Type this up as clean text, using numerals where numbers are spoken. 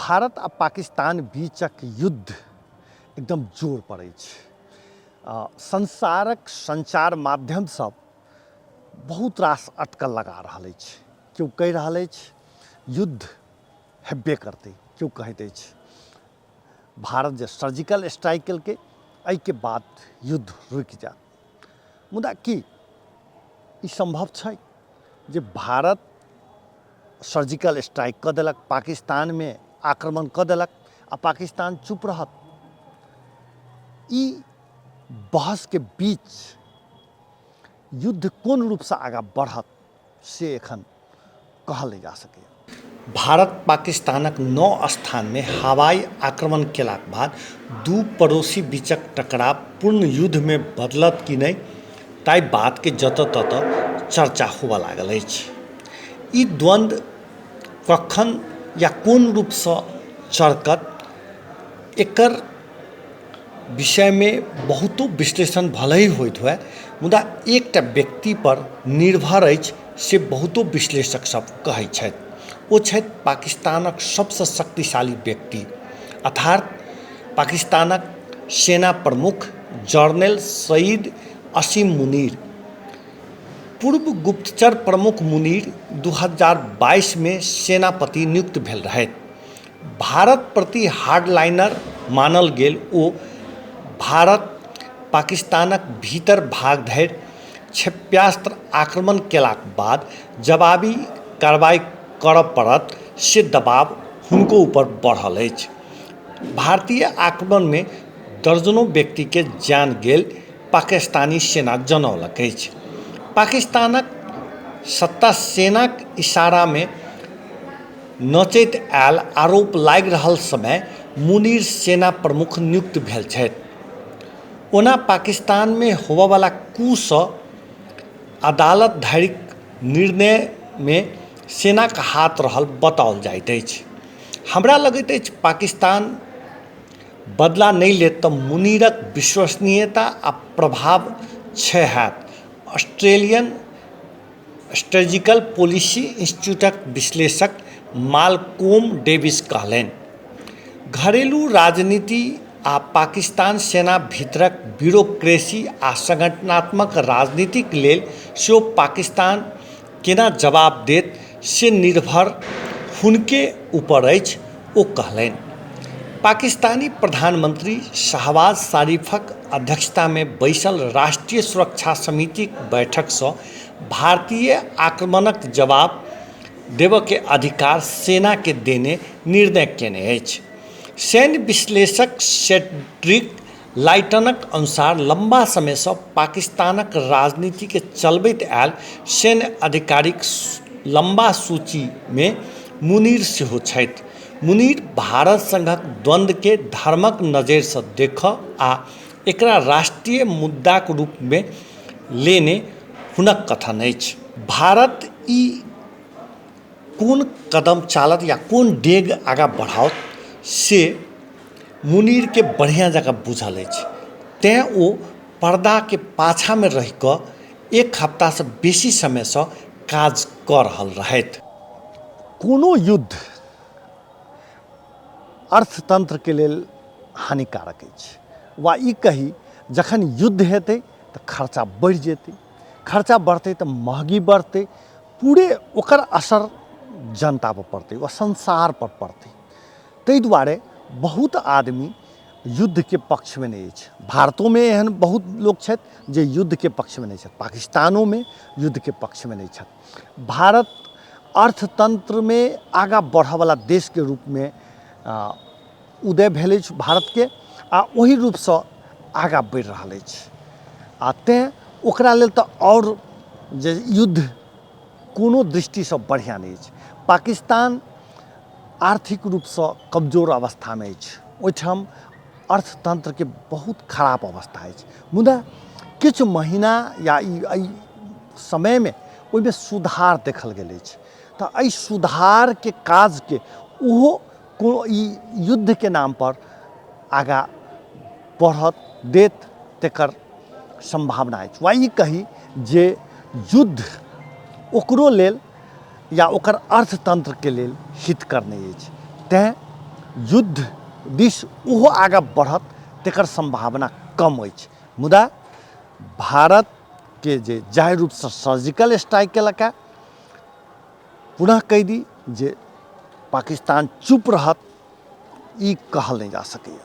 भारत आ पाकिस्तान बीचक युद्ध एकदम जोर पर अछि। संसारक संचार माध्यम सब बहुत रास अटकल लगा रहल अछि। केओ कहि रहल अछि युद्ध हेबे करतै, केओ कहैत अछि भारत जे सर्जिकल स्ट्राइक केलकै एहिके बाद युद्ध रुकि जायत। मुदा की ई सम्भव छै जे भारत सर्जिकल स्ट्राइक कऽ देलक, पाकिस्तानमे आक्रमण कऽ देलक आ पाकिस्तान चुप रहत? ई बहसके बीच युद्ध कोन रूपसँ आगाँ बढ़त से एखन कहल नहि जा सकैए। भारत पाकिस्तानक 9 स्थानमे हवाई आक्रमण केलाक बाद दू पड़ोसी बीचक टकराव पूर्ण युद्धमे बदलत कि नहि ताहि बातके जतऽ ततऽ चर्चा होबऽ लागल अछि। ई द्वन्द्व कखन या कोन रूपसँ चरकत एकर विषयमे बहुतो विश्लेषण भले ही होइत हुए मुदा एकटा व्यक्तिपर निर्भर अछि से बहुतो विश्लेषक सब कहै छथि। ओ छथि पाकिस्तानक सबसँ शक्तिशाली व्यक्ति अर्थात पाकिस्तानक सेना प्रमुख जर्नल सईद असीम मुनीर। पूर्व गुप्तचर प्रमुख मुनीर 2022मे सेनापति नियुक्त भेल रहथि। भारत प्रति हार्डलाइनर मानल गेल ओ भारत पाकिस्तानक भीतर भाग धरि क्षेप्यास्त्र आक्रमण केलाक बाद जवाबी कार्रवाई करऽ पड़त से दबाव हुनको ऊपर बढ़ल अछि। भारतीय आक्रमणमे दर्जनो व्यक्तिके जान गेल पाकिस्तानी सेना जनौलक अछि। पाकिस्तानक सत्ता सेनाक इशारामे नचैत आयल आरोप लागि रहल समय मुनीर सेना प्रमुख नियुक्त भेल छथि। ओना पाकिस्तानमे होबयवला कूसँ अदालत धरिक निर्णयमे सेनाक हाथ रहल बताओल जाइत अछि। हमरा लगैत अछि पाकिस्तान बदला नहि लेत तऽ मुनीरक विश्वसनीयता आ प्रभाव क्षय हैत। ऑस्ट्रेलियन स्ट्रेजिकल पॉलिसी इंस्टीट्यूटक विश्लेषक मालकोम डेविस कहलनि। घरेलू राजनीति आ पाकिस्तान सेना भीतरक ब्यूरोक्रेसी आ संगठनात्मक राजनीतिक लेल सेहो पाकिस्तान केना जवाब देत से निर्भर हुनके ऊपर अछि, ओ कहलनि। पाकिस्तानी प्रधानमंत्री शहबाज शरीफक अध्यक्षतामे बैसल राष्ट्रीय सुरक्षा समितिक बैठकसँ भारतीय आक्रमणक जवाब देबऽके अधिकार सेनाके देने निर्णय केने अछि। सैन्य विश्लेषक सेड्रिक लाइटनक अनुसार लम्बा समयसँ पाकिस्तानक राजनीतिके चलबैत आयल सैन्य अधिकारीक लम्बा सूचीमे मुनीर सेहो छथि। मुनीर भारत सङ्गक द्वन्द्वके धर्मक नजरिसँ देखऽ आ एकरा राष्ट्रीय मुद्दाक रूपमे लेने हुनक कथन अछि। भारत ई कोन कदम चालत या कोन डेग आगाँ बढ़ाओत से मुनीरके बढ़िआँ जकाँ बुझल अछि। तेँ ओ पर्दाके पाछाँमे रहि कऽ एक हफ्तासँ बेसी समयसँ काज कऽ रहल रहथि। कोनो युद्ध अर्थतन्त्रके लेल हानिकारक अछि वा ई कही जखन युद्ध हेतै तऽ खर्चा बढ़ि जेतै, खर्चा बढ़तै तऽ महगी बढ़तै, पूरे ओकर असर जनतापर पड़तै वा संसारपर पड़तै। ताहि दुआरे बहुत आदमी युद्धके पक्षमे नहि अछि। भारतोमे एहन बहुत लोक छथि जे युद्धके पक्षमे नहि छथि, पाकिस्तानोमे युद्धके पक्षमे नहि छथि। भारत अर्थतन्त्रमे आगाँ बढ़ऽवला देशके रूपमे उदय भेल अछि भारतके आ ओहि रूपसँ आगाँ बढ़ि रहल अछि आ तेँ ओकरा लेल तऽ आओर जे युद्ध कोनो दृष्टिसँ बढ़िआँ नहि अछि। पाकिस्तान आर्थिक रूपसँ कमजोर अवस्थामे अछि, ओहिठाम अर्थतन्त्रके बहुत खराब अवस्था अछि, मुदा किछु महीना या ई एहि समयमे ओहिमे सुधार देखल गेल अछि। तऽ एहि सुधारके काजके ओहो कोनो ई युद्धके नामपर आगाँ बढ़त देत तकर सम्भावना अछि वा ई कही जे युद्ध ओकरो लेल या ओकर अर्थतन्त्रके लेल हितकर नहि अछि। तेँ युद्ध दिस ओहो आगाँ बढ़त तकर सम्भावना कम अछि। मुदा भारतके जे जाहि रूपसँ सर्जिकल स्ट्राइक केलक है, पुनः कहि दी जे पाकिस्तान चुप रहत ई कहल नहि जा सकैए।